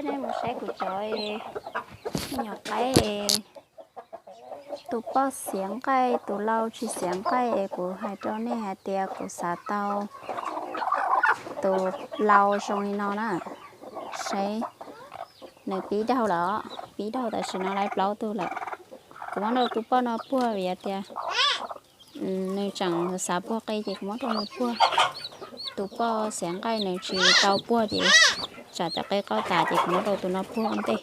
Nej mus saib kuv cov me nyuam qaib, tus poj xiav nqaij tus lau tsis xiav nqaij es kuv hais rau nej hais tias kuv xav tau tus lau zoo li no na. Saib, nws pib daug lawm, pib daug tam sim no lawv plaub tug lawm. Kuv muab rau tus poj no puag vim tias nws tseem xav puag qe ces kuv muab rau nws puag. Tus poj xiav nqaij nws tsis tau puag ces tsam cov qe qau tas ces kuv muab rau tus no puag ua ntej.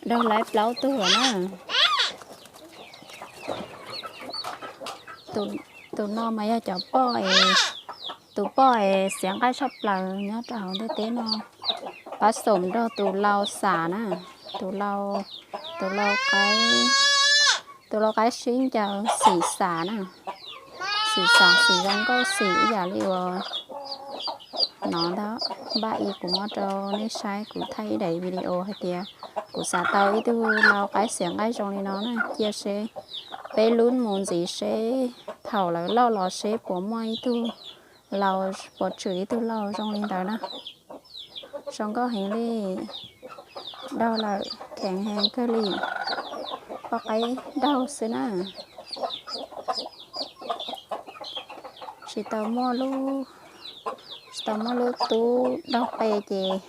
Daug lawv plaub tug lawm na. Tus no mas yog cov poj, tus poj es xiav nqaij tshaj plaws nyob rau hauv ntiaj teb no. Pab xoom nrog tus lau xam na, tus lau, tus lau qaib, tus lau qaib sib ncaws xim xam na, xim xam xim zoo nkauj xim ib yam li uas no ntag. Npaj ib kuv muab rau nej saib kuv thaij ib daim video hais tias kuv xav tau ib tug lau qaib xiav nqaij zoo li no na, cia seb peb lub mus ntxiv seb thaum lawv loj los seb puas muaj ib tug lau, puas tshwm ib tug lau zoo li ntawd na. Zoo nkauj heev li, daug lawm kheev heev kawg li, poj qaib daug xwb na. Tsis tau muaj lub, tsis tau muaj lub tub daug qe ces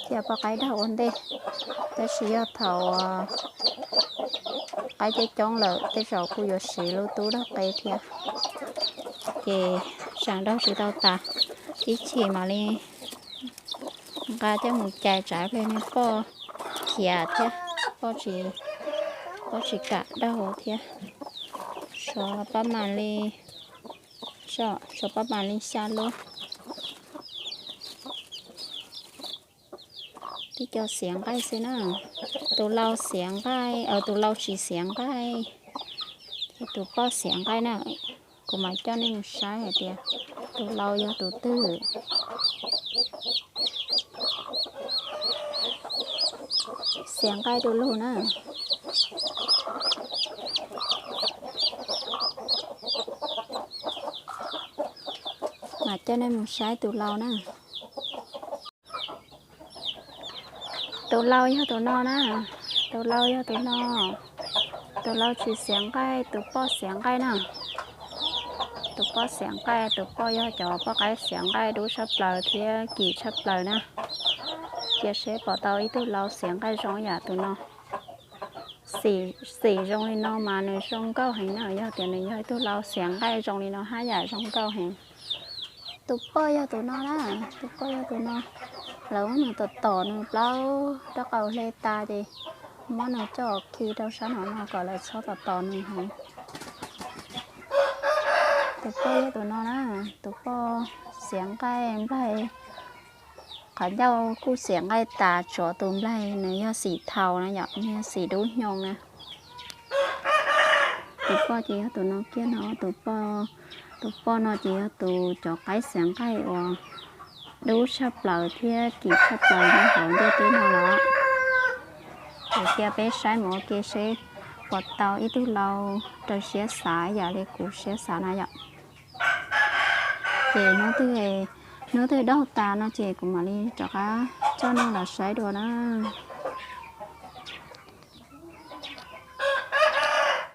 cia poj qaib daug ua ntej, tab sis yog thaum qaib coob coob lawm tej zaum kuj yuav siv lub tub daug qe thiab. Ces tseem daug tsis tau tas, ib chim mam li nqa coj mus cais tsam pliag niag poj khiav thiab, poj tsis, poj tsis kam daug thiab. Tshuav pab mam li, tshuav pab mam li xya lub. Tib co xiav nqaij xwb na. Tus lau xiav nqaij, tus lau tsis xiav nqaij, ces tus poj xiav nqaij na. Kuv mam coj nej mus saib hais tias tus lau yog tus twg. Xiav nqaij du lug na. Mam coj nej mus saib tus lau na. Tus lau yog tus no na, tus lau yog tus no. Tus lau tsis xiav nqaij, tus poj xiav nqaij na. Tus poj xiav nqaij, tus poj yog cov poj qaib xiav nqaij dub tshaj plaws thiab kim tshaj plaws na. Cia seb pom tau ib tug lau xiav nqaij zoo yam tus no. Xim zoo li no mas nws zoo nkauj heev na, yog tias nws yog ib tug lau xiav nqaij zoo li no haj yam zoo nkauj heev. Tus poj yog tus no na, tus poj yog tus no. Lawv muab nws tom tom nws plaub rab qau hle tas ces muab nws coj khi rau sab no no kom lawv txhob tom tom nws heev. Tus poj yog tus no na, tus poj xiav nqaij nplaig, qhov ncauj kuj xiav nqaij tas, tshuav tus nplaig nws yog xim thaus na yom, nws yog xim dub nyoos na. Tus poj ces yog tus no kiag no, tus poj, tus poj no ces yog tus cov qaib xiav nqaij uas dub tshaj plaws thiab kim tshaj plaws nyob hauv ntiaj teb no los. Ces cia peb saib mus ua ke seb puas tau ib tug lau raws siab xav yam li kuv siab xav na yom. Ces hnub twg, hnub twg daug tas no ces kuv mam li rov qab coj nej los saib dua na.